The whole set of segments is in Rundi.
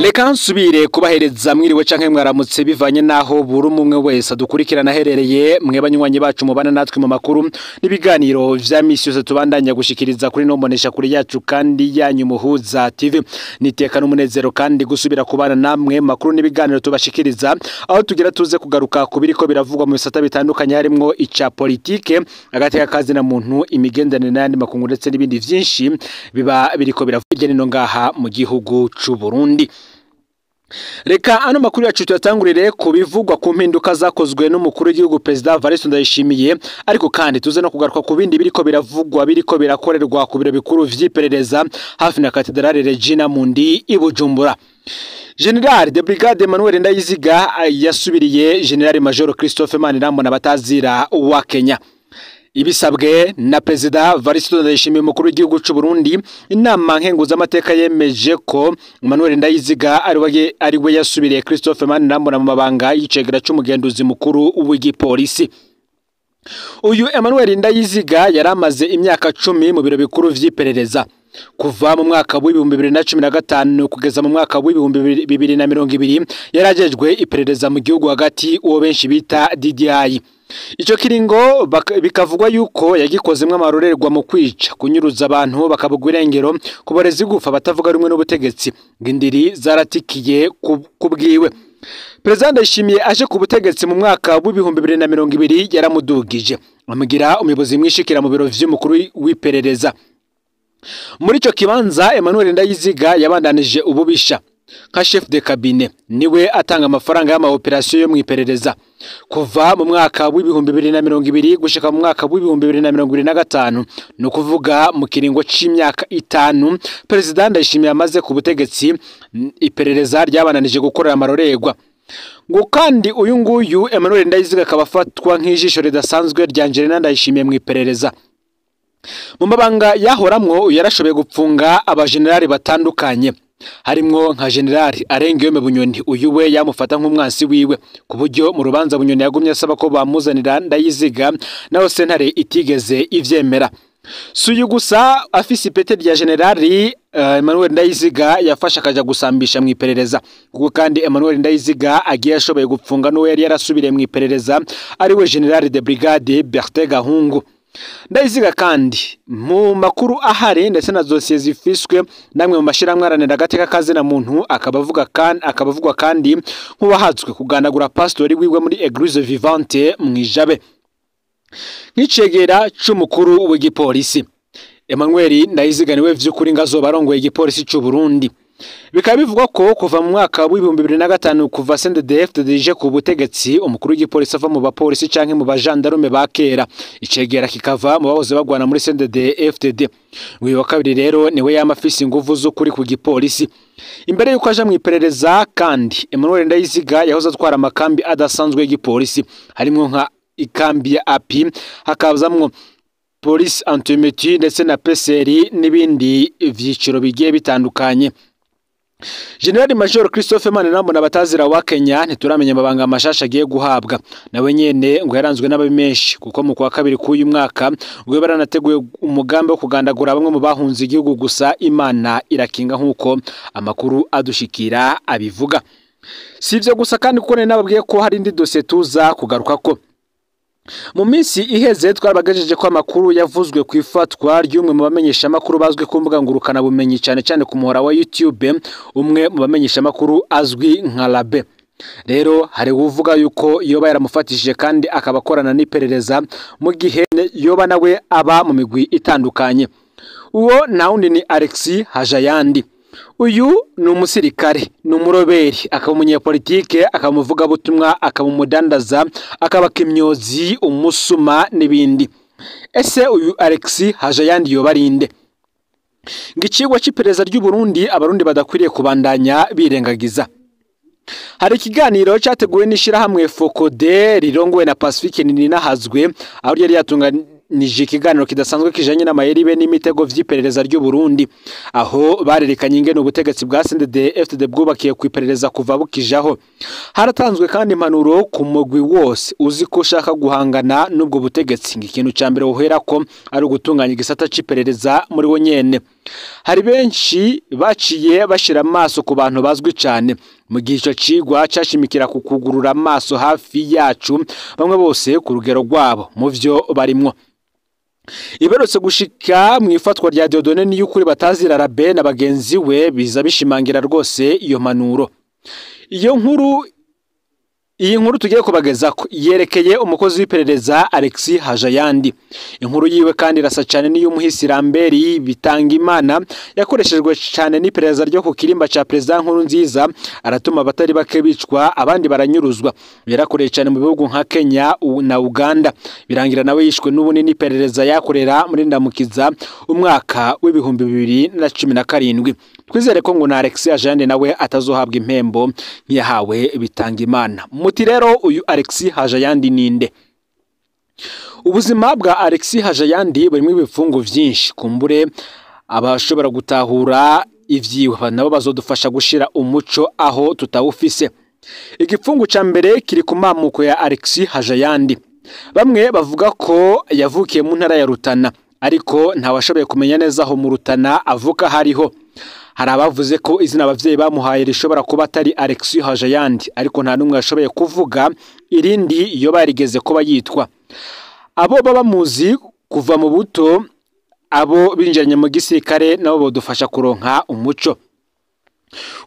Reka nsubire kubahereza mwiriwe canke mwaramutse bivanye naho buri umwe wese adukurikirana aherereye. Mwe banywanyi bacu mubana natwe mu makuru n'ibiganiro vya misi yose tubandanya gushikiriza kuri no mbonesha kuri yacu kandi yanyu Muhuza TV, niteka n'umunezero kandi gusubira kubana namwe makuru n'ibiganiro tubashikiriza, aho tugira tuze kugaruka ku biriko biravugwa mu bisata bitandukanye harimwo ica politike, agateka kazi na muntu, imigenderanire n'ayandi makungu ndetse n'ibindi vyinshi biba biriko biravugwa no ngaha mu gihugu c'u Burundi. Reka ano makuru yacu tuyatangurire ku bivugwa ku mpinduka zakozwe n'umukuru w'igihugu Perezida Evariste Ndayishimiye, ariko kandi tuze no kugaruka ku bindi biriko biravugwa biriko birakorerwa ku biro bikuru vy'iperereza hafi na Katedrale Regina Mundi i Bujumbura. General de Brigade Emmanuel Ndayiziga yasubiriye General Major Christophe Manirambona batazira wa Kenya. Ibisabwe na Perezida Evariste Ndayishimiye umukuru w'igihugu c'u Burundi, inama nkenguzamateka yemeje ko Emmanuel Ndayiziga ari we yasubiriye Christophe Manirambona mu mabanga y'icegera c'umugenduzi mukuru w'igipolisi. Uyu Emmanuel Ndayiziga yaramaze imyaka 10 mu biro bikuru vy'iperereza kuva mu mwaka w'2015 kugeza mu mwaka w'2020 yarajejwe iperereza mu gihugu hagati, uwo benshi bita DDI. Ico kiringo bikavugwa yuko yagikozemwo amarorerwa mu kwica, kunyuruza abantu bakabugwa irengero, kuboreza igufa batavuga rumwe n'ubutegetsi, ngindiri zaratikiye kubwiwe. Perezida Ndayishimiye aje ku butegetsi mu mwaka w'2020 yaramudugije amugira umuyobozi mwishikira mu biro vy'umukuru w'iperereza. Muri ico kibanza Emmanuel Ndayiziga yabandanije ububisha nka chef de cabinet, niwe atanga amafaranga y'ama operation yo mwiperereza kuva mu mwaka w'2020 gushika mu mwaka w'2025, no kuvuga mu kiringo c'imyaka 5 Perezida Ndayishimiye amaze ku butegetsi, iperereza ryabananije gukorera amarorerwa. Ngo kandi uyu nguyu Emmanuel Ndayiziga akaba afatwa nk'ijisho ridasanzwe rya Angelina Ndayishimiye mwiperereza. Mu mabanga yahoramwo yarashoboye gupfunga abagenerali batandukanye harimwo nka General Arengiyome Bunyoni, uyu we yamufata nk'umwansi wiwe ku buryo mu rubanza Bunyoni yagumye asaba ko bamuzanira Ndayiziga, naho sentare itigeze ivyemera. Si uyu gusa afise ipete rya General Emmanuel Ndayiziga yafashe akaja gusambisha mu iperereza, kuko kandi Emmanuel Ndayiziga agiye ashoboye gupfunga n'uwo yari yarasubiriye mu iperereza ari we General de Brigade Bertin Gahungu. Ndayiziga kandi mu makuru ahari ndetse na dosiye zifiswe namwe mu mashirahamwe aharanira agateka kazina muntu, akabavugwa kandi nk'uwahatswe kuganagura pastori wiwe muri Eglise Vivante mwijabe. Nk'icegera c'umukuru w'igipolisi Emmanuel Ndayiziga niwe vy'ukuri ngazoba arongoye igipolisi c'u Burundi. Bikaba bivugwa ko kuva mu mwaka w'2005 kuva CNDD-FDD ije ku butegetsi, umukuru w'igipolisi ava mu bapolisi canke mu bajandarume ba kera, icegera kikava mu bahoze bagwana muri CNDD-FDD. Uyu wa kabiri rero niwe yama afise inguvu z'ukuri ku gipolisi. Imbere yuko aja mw'iperereza kandi Emmanuel Ndayiziga yahoze atwara amakambi adasanzwe y'igipolisi, harimwo nka ikambi ya API, hakazamwo Police Anti-Meute ndetse na PCR n'ibindi vyiciro bigiye bitandukanye. General Major Christophe Manirambona batazira wa Kenya ntituramenya amabanga amashasha agiye guhabwa, nawe nyene ngo yaranzwe n'ababi menshi, kuko mu kwa kabiri k'uyu mwaka ngo baranateguye umugambi wo kugandagura bamwe mu bahunze igihugu, gusa Imana irakinga nkuko amakuru adushikira abivuga. Si ivyo gusa kandi kuko nababwiye ko hari indi dosiye tuza kugaruka ko. Mu minsi iheze twarabagejeje ko amakuru yavuzwe ku ifatwa ry'umwe mu bamenyesha makuru bazwi ku mbuga ngurukana bumenyi cyane cyane ku muhora wa YouTube, umwe mu bamenyesha makuru azwi nka Labe. Rero hari uvuga yuko yoba yaramufatishije kandi akaba akorana n'iperereza mu gihe yoba nawe aba mu migwi itandukanye. Uwo nawundi ni Alexis Hajayandi. Uyu ni umusirikare, ni umuroberi, akaba umunyepolitike, akaba umuvugabutumwa, akaba umudandaza, akaba kimyozi, umusuma n'ibindi. Ese uyu Alexis Hajayandi yoba arinde? Ngicigwa c'iperereza ry'u Burundi abarundi badakwiriye kubandanya birengagiza. Hari ikiganiro cyateguwe n'ishirahamwe Focode rirongowe na Pacifique Nininahazwe, aho ryari Baratunganije ikiganiro kidasanzwe kijanye n'amayeri be n'imitego vy'iperereza ry'u Burundi, aho barerekanye ingene ubutegetsi bwa CNDD-FDD bwubakiye ku iperereza kuva bukijaho. Haratanzwe kandi impanuro ku mugwi wose uzi ko ushaka guhangana n'ubwo butegetsi, ngo ikintu ca mbere woherako ari ugutunganya igisata c'iperereza muri wo nyene. Hari benshi baciye bashira amaso ku bantu bazwi cane mu gihe ico cigwa cashimikira ku kugurura amaso hafi yacu, bamwe bose ku rugero rwabo mu vyo barimwo. Iberutse gushika mu ifatwa rya Dieudonné Niyukuri batazira Rabe na bagenzi we biza bishimangira rwose iyo mpanuro. Iyo nkuru Iyi nkuru tugiye kubagezako yerekeye umukozi w'iperereza Alexis Hajayandi. Inkuru yiwe kandi irasa cyane n'iy'umuhisi Lambert Bitangimana yakoreshejwe cyane n'iperereza ryo ku kirimba ca President Nkurunziza, aratuma abatari bake bicwa abandi baranyuruzwa. Yarakoreye cyane mu bihugu nka Kenya na Uganda. Birangira nawe yishwe n'ubuni n'iperereza yakorera muri Ndamukiza umwaka w'2017. Twizere ko ngo na Alexis Hajayandi nawe atazohabwa impembo nk'iyahawe Bitangimana. Muti rero uyu Alexis Hajayandi ninde? Ubuzima bwa Alexis Hajayandi burimo ibifungo vyinshi, kumbure abashobora gutahura ivyiwe nabo bazodufasha gushira umuco aho tutawufise. Igipfungu ca mbere kiri ku mamuko ya Alexis Hajayandi. Bamwe bavuga ko yavukiye mu ntara ya Rutana, ariko ntawashoboye kumenya neza aho mu Rutana avuka hariho. Hari abavuze ko izina abavyeyi bamuhaye rishobora kuba atari Alexis Hajayandi, ariko nta numwe yashoboye kuvuga irindi iyo barigeze kuba yitwa. Abo baba muzi kuva mu buto, abo binjiranye mu gisirikare nabo bodufasha kuronka umuco.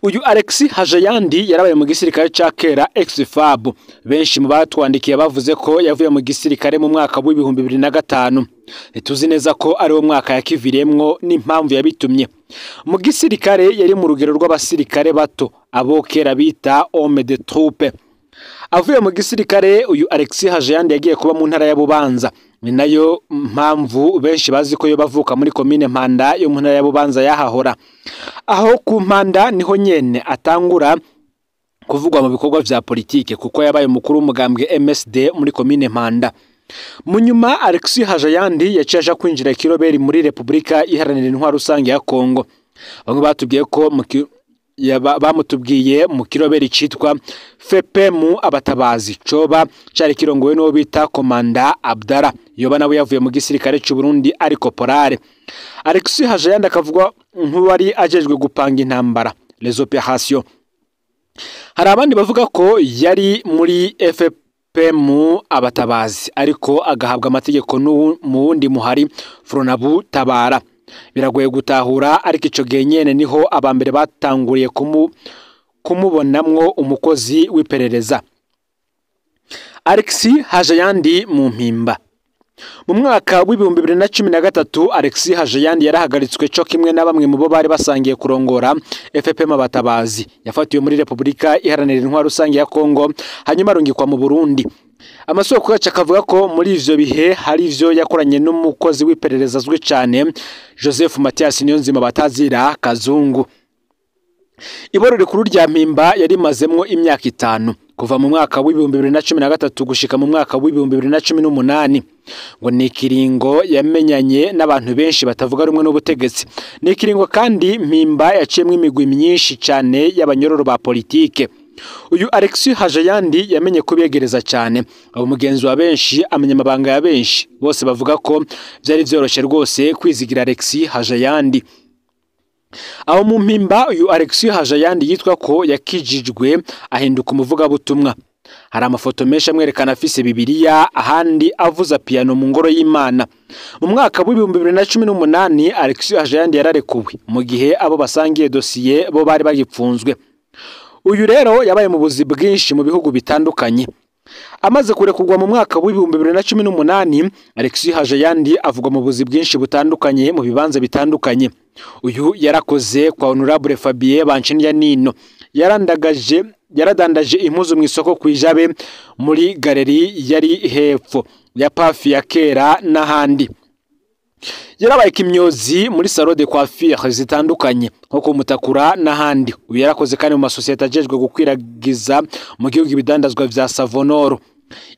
Uyu Alexis Hajayandi yarabaye mu gisirikare ca kera ex-FAB. Benshi mu batwandikiye bavuze ko yavuye mu gisirikare mu mwaka w'2005. Ntituzi neza ko ari wo mwaka yakiviremwo n'impamvu yabitumye. Mu gisirikare yari mu rugero rw'abasirikare bato, abo kera bita homme de troupe. Avuye mu gisirikare uyu Alexis Hajayandi yagiye kuba mu ntara ya Bubanza. Ni nayo mpamvu benshi bazi ko yo bavuka muri komine Mpanda yo mu ntara ya Bubanza yahahora. Aho ku Mpanda niho nyene atangura kuvugwa mu bikorwa vya politike, kuko yabaye umukuru w'umugambwe MSD muri komine Mpanda. Mu nyuma Alexis Hajayandi yaciye aja kwinjira kiroberi muri Republika Iharanira Intwaro Rusange ya Kongo. Bamwe batubwiye ko bamutubwiye mu kiroberi citwa FPM abatabazi coba cari kirongowe n'uwo bita Komanda Abdara, yoba nawe yavuye mu gisirikare c'u Burundi ari korporale. Alexis Hajayandi akavugwa nk'uwari ajejwe gupanga intambara, les opérations. Hari abandi bavuga ko yari muri FPM abatabazi, ariko agahabwa amategeko mu wundi muhari Fronabu Tabara. Biragoye gutahura, ariko ico gihe nyene niho abambere batanguriye kumubonamwo umukozi w'iperereza. Alexis Hajayandi mu mpimba. Mu mwaka w'2013 Alexis Hajayandi yarahagaritswe co kimwe na bamwe mu bo bari basangiye kurongora FPM abatabazi. Yafatiwe muri Republika Iharanira Intwaro Rusange ya Kongo, hanyuma arungikwa mu Burundi. Amasoko yacu akavuga ko muri ivyo bihe hari ivyo yakoranye n'umukozi w'iperereza azwi cane Joseph Mathias Niyonzima batazira Kazungu. Iboro rikuru rya Mpimba yarimazemwo imyaka 5, kuva mu mwaka w'2013 gushika mu mwaka w'2018. Ngo ni ikiringo yamenyanye n'abantu benshi batavuga rumwe n'ubutegetsi. Ni ikiringo kandi Mpimba yaciyemwo imigwi myinshi cane y'abanyororo ba politike. Uyu Alexis Hajayandi yamenye kubegereza cyane, abo mugenzi wa benshi, amenya amabanga ya benshi. Bose bavuga ko byari vyoroshe rwose kwizigira Alexis Hajayandi. Aho mu Mpimba uyu Alexis Hajayandi yitwa ko yakijijwe ahinduka umuvugabutumwa. Hari amafoto menshi amwerekana afise Bibiliya, ahandi avuza piano mu ngoro y'Imana. Mu mwaka w'2018 Alexis Hajayandi yararekuwe, mu gihe abo basangiye dosiye bo bari bagipfunzwe. Uyu rero yabaye mu buzi bwinshi mu bihugu bitandukanye. Amaze kurekurwa mu mwaka w'2018 Alexis Hajayandi avugwa mu buzi bwinshi butandukanye mu bibanza bitandukanye. Uyu yarakoze kwa Honorable Fabien Banshindya Nino. Yaradandaje impuzu mu isoko kwijabe muri galeri yari hepfo ya Pafi ya kera n'ahandi. Yarabaye kimyozi muri salon de coiffure zitandukanye nko ku Mutakura n'ahandi. Uyu yarakoze kandi mu masosiyete ajejwe gukwiragiza mu gihugu ibidandazwa vya Savonoro.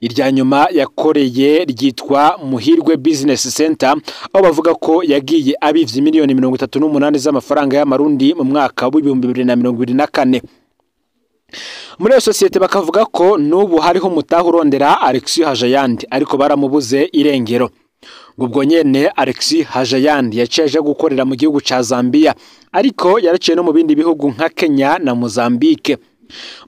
Irya nyuma yakoreye ryitwa Muhirwe Business Center, aho bavuga ko yagiye abivye miliyoni 38 z'amafaranga y'amarundi mu mwaka w'2024. Muri iyo sosiyete bakavuga ko n'ubu hariho umutahe urondera Alexis Hajayandi, ariko baramubuze irengero. Ubwo nyene Alexis Hajayandi yaciye aja gukorera mu gihugu ca Zambia, ariko yaraciye no mu bindi bihugu nka Kenya na Mozambique.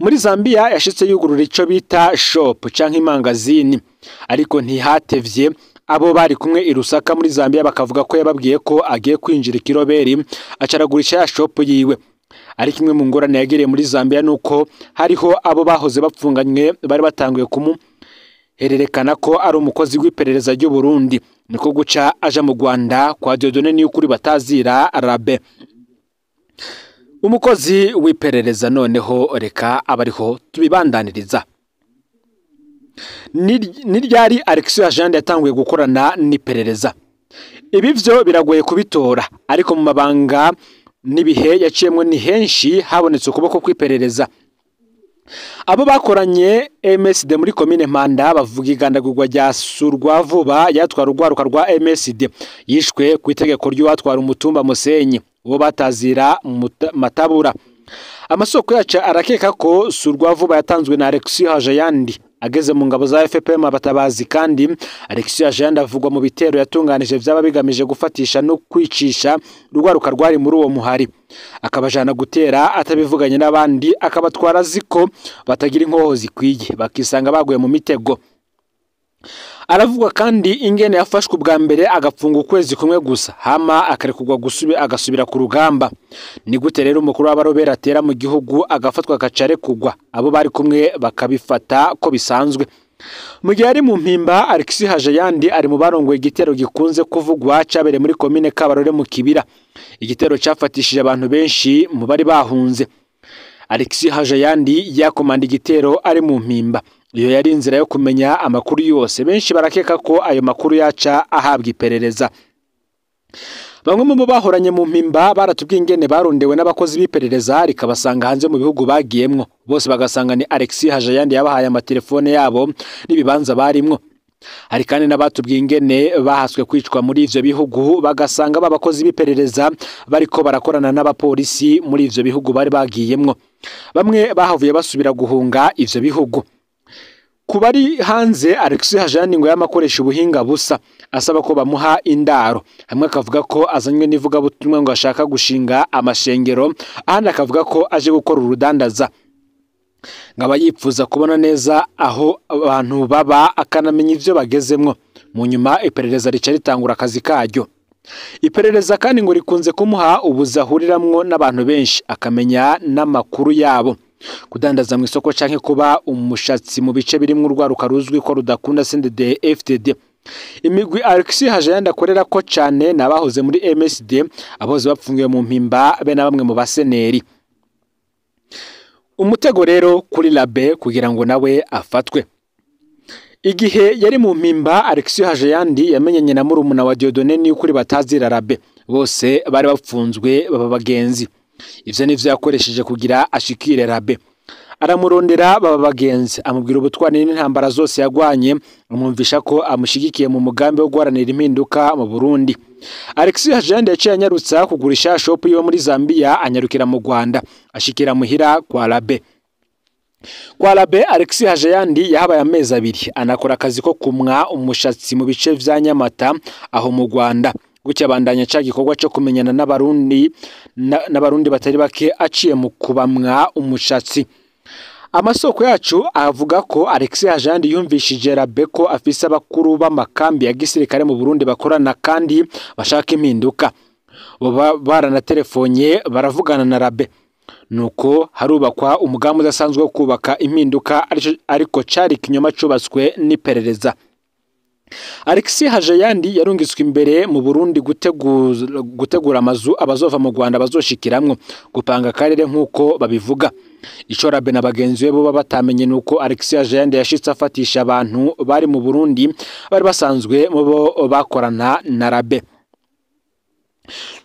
Muri Zambia yashitse yugurura ico bita shop canke imangazini, ariko ntihatevye abo bari kumwe i Lusaka muri Zambia bakavuga ko yababwiye ko agiye kwinjira ikiroberi, acaragurisha ya shop yiwe. Ariko imwe mu ngorane yagiriye muri Zambia nuko hariho abo bahoze bapfunganywe bari batanguye kumuhererekana ko ari umukozi w'iperereza ry'u Burundi, niko guca aja mu Rwanda kwa Dieudonné Niyukuri batazira Rabe, umukozi w'iperereza. Noneho reka abariho tubibandaniriza. Ni ryari Alexis Hajayandi yatanguye gukorana n'iperereza? Ibi vyo biragoye kubitora, ariko mu mabanga n'ibihe yaciyemwo ni henshi habonetse ukuboko kw'iperereza. Abo bakoranye MSD muri komine Mpanda bavuga igandagurwa rya Surwavuba yatwara urwaruka rwa MSD, yishwe ku itegeko ry'uwatwara umutumba Musenyi, uwo batazira Matabura. Amasoko yacu arakeka ko Surwavuba yatanzwe na Alexis Hajayandi ageze mu ngabo za FPM abatabazi. Kandi Alexis Hajayandi avugwa mu bitero yatunganije vyaba bigamije gufatisha no kwicisha urwaruka rwari muri uwo muhari, akabajana gutera atabivuganye n'abandi, akabatwara aziko batagira inkoho zikwiye, bakisanga baguye mu mitego. Aravugwa kandi ingene yafashwe ubwa mbere agapfunga ukwezi kumwe gusa, hama akarekurwa agasubira ku rugamba. Ni gute rero umukuru w'abarobera atera mu gihugu agafatwa agacarekugwa, abo bari kumwe bakabifata ko bisanzwe? Mu gihe ari mu Mpimba, Alexis Hajayandi ari mu barongoye igitero gikunze kuvugwa cabereye muri komine Kabarore mu Kibira, igitero cafatishije abantu benshi mu bari bahunze. Alexis Hajayandi yakomanda igitero ari mu Mpimba. Iyo yari inzira yo kumenya amakuru yose. Benshi barakeka ko ayo makuru yaca ahabwa iperereza. Bamwe mu bo bahoranye mu Mpimba baratubwiye ingene barondewe n'abakozi b'iperereza rikabasanga hanze mu bihugu bagiyemwo, bose bagasanga ni Alexis Hajayandi yabahaye amatelefone yabo n'ibibanza barimwo. Hari kandi n'abatubwiye ingene bahaswe kwicwa muri ivyo bihugu, bagasanga b'abakozi b'iperereza bariko barakorana n'abapolisi muri ivyo bihugu bari bagiyemwo. Bamwe bahavuye basubira guhunga ivyo bihugu. Ku bari hanze, Alexis Hajayandi ngo yamakoresha ubuhinga busa, asaba ko bamuha indaro. Hamwe akavuga ko azanywe n'ivugabutumwa ngo ashaka gushinga amashengero, ahandi akavuga ko aje gukora urudandaza. Ngaba yipfuza kubona neza aho abantu baba, akanamenya ivyo bagezemwo. Mu nyuma iperereza rica ritangura akazi karyo. Iperereza kandi ngo rikunze kumuha ubuzi ahuriramwo n'abantu benshi, akamenya n'amakuru yabo. Kudandaza mu isoko canke kuba umushatsi mu bice birimwo urwaruka ruzwi ko rudakunda CNDD FDD. Imigwi Alexis Hajayandi akorera ko cane n'abahoze muri MSD, abahoze bapfungiwe mu Mpimba be na bamwe mu baseneri. Umutego rero kuri Labe kugira ngo nawe afatwe. Igihe yari mu Mpimba, Alexis Hajayandi yamenyanye na murumuna wa Dieudonné Niyukuri batazira Rabe, bose bari bapfunzwe baba bagenzi. Ivyo nivyo yakoresheje kugira ashikire Rabe. Aramurondera baba bagenzi, amubwira ubutwari n'intambara zose yagwanye, amwumvisha ko amushigikiye mu mugambi wo guharanira impinduka mu Burundi. Alexis Hajayandi yaciye anyarutsa kugurisha shop yiwe muri Zambia, anyarukira mu Rwanda, ashikira muhira kwa Rabe. Kwa Rabe, Alexis Hajayandi yahabaye amezi abiri, anakora akazi ko kumwa umushatsi mu bice vya Nyamata aho mu Rwanda. Gutya abandanya ca gikorwa co kumenyana n'abarundi batari bake aciye mu kubamwa umushatsi. Amasoko yacu avuga ko Alexis Hajayandi yumvishije Rabe ko afise abakuru b'amakambi ya gisirikare mu Burundi bakorana kandi bashaka impinduka. Bo baranatelefonye baravugana na Rabe. Nuko harubakwa umugambi udasanzwe wo kubaka impinduka, ariko cari ikinyoma cubatswe n'iperereza. Alexis Hajayandi yarungitswe imbere mu Burundi gutegura amazu abazova mu Rwanda bazoshikiramwo, gupanga akarere nk'uko babivuga. Ico Rabe na bagenzi be boba batamenye nuko Alexis Hajayandi yashitse afatisha abantu bari mu Burundi bari basanzwe mu bo bakorana na Rabe.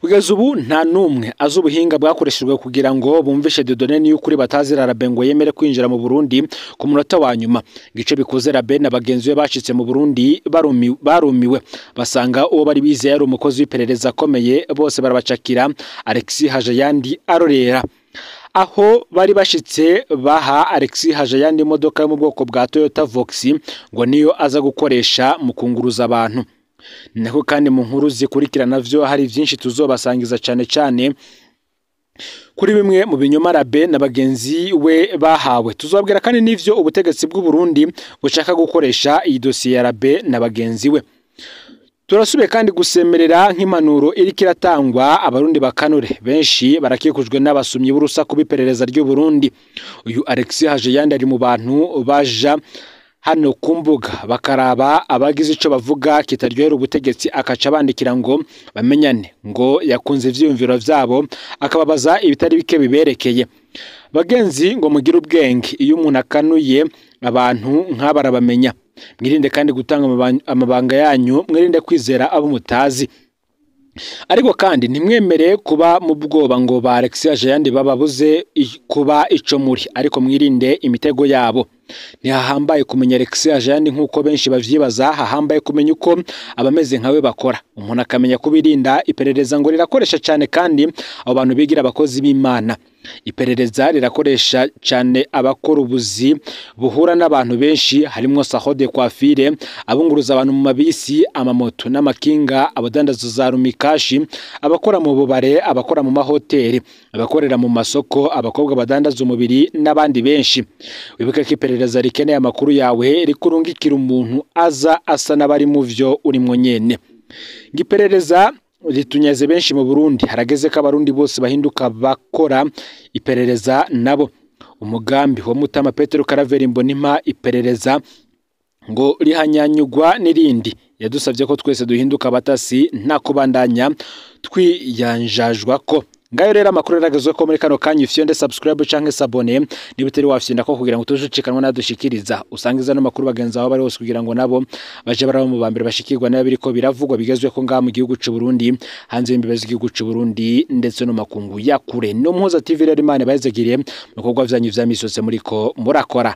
Kugeza ubu nta numwe azi ubuhinga bwakoreshejwe kugira ngo bumvishe Dieudonné Niyukuri batazira Rabe ngo yemere kwinjira mu Burundi ku munota wa nyuma. Igice bikoze Rabe na bagenzi be bashitse mu Burundi barumiwe basanga uwo bari bizeye ari umukozi w'iperereza akomeye, bose barabacakira. Alexis Hajayandi arorera aho bari bashitse baha Alexis Hajayandi imodoka yo mu bwoko bwa Toyota Vox ngo niyo aza gukoresha mu kunguruza abantu. Nako kandi mu nkuru zikurikirana vyo hari vyinshi tuzobasangiza cane cane kuri bimwe mu binyoma Rabe na bagenzi we bahawe. Tuzobabwira kandi n'ivyo ubutegetsi bw'u Burundi bushaka gukoresha iyi dosiye ya Rabe na bagenzi we. Turasubiye kandi gusemerera nk'impanuro iriko iratangwa abarundi bakanure. Benshi barakikujwe n'abasumyi b'urusaku b'iperereza ry'u Burundi. Uyu Alexis Hajayandi ari mu bantu baja hano ku mbuga bakaraba abagize ico bavuga kitaryohera ubutegetsi, akaca bandikira ngo bamenyane, ngo yakunze ivyiyumviro vyabo, akababaza ibitari bike biberekeye. Bagenzi ngo mugire ubwenge, iyo umuntu akanuye abantu nk'abarabamenya. Mwirinde kandi gutanga amabanga yanyu, mwirinde kwizera abo mutazi. Ariko kandi ntimwemere kuba mu bwoba ngo ba Alexis Hajayandi bababuze kuba ico muri, ariko mwirinde imitego yabo. Ntihahambaye kumenya Alexis Hajayandi nk'uko benshi bavyibaza, hahambaye kumenya uko abameze nkawe bakora. Umuntu akamenya kubirinda. Iperereza ngo rirakoresha cyane kandi abo bantu bigira abakozi b'Imana. Iperereza rirakoresha cyane abakora ubuzi buhura n'abantu benshi, harimwo salon de coiffure, abunguruza abantu mu mabisi, amamoto n'amakinga, abadandaza za rumikashi, abakora mu bubare, abakora mu mahoteli, abakorera mu masoko, abakobwa badandaza umubiri n'abandi benshi. Wibuke ko iperereza rikeneye amakuru yawe, rikurungikira umuntu aza asa n'abari mu vyo urimwo nyene. Iperereza ritunyaze benshi mu Burundi. Harageze ko abarundi bose bahinduka bakora iperereza nabo. Umugambi wa Mutama Petero Karaveri Mbonimpa, iperereza ngo rihanyanyugwa n'irindi, yadusavye ko twese duhinduka abatasi nta kubandanya twiyanjajwa ko. Ngayo rero amakuru yaragezwe ko muri kano kanya. Ufyonde subscribe canke s'abonner niba utari wafyonda ko kugira ngo tujucikanwa nadushikiriza. Usangiza no makuru bagenzi aho bari hose kugira ngo nabo baje baraba mu bambere bashikirwa nayo biriko biravugwa bigezwe ko ngaha mu gihugu c'u Burundi, hanze y'imbibe z'igihugu c'u Burundi ndetse no makungu ya kure. No Muhoza TV rero, Imana bahezegiriye mu bikorwa vyanyu vya misi yose muriko murakora.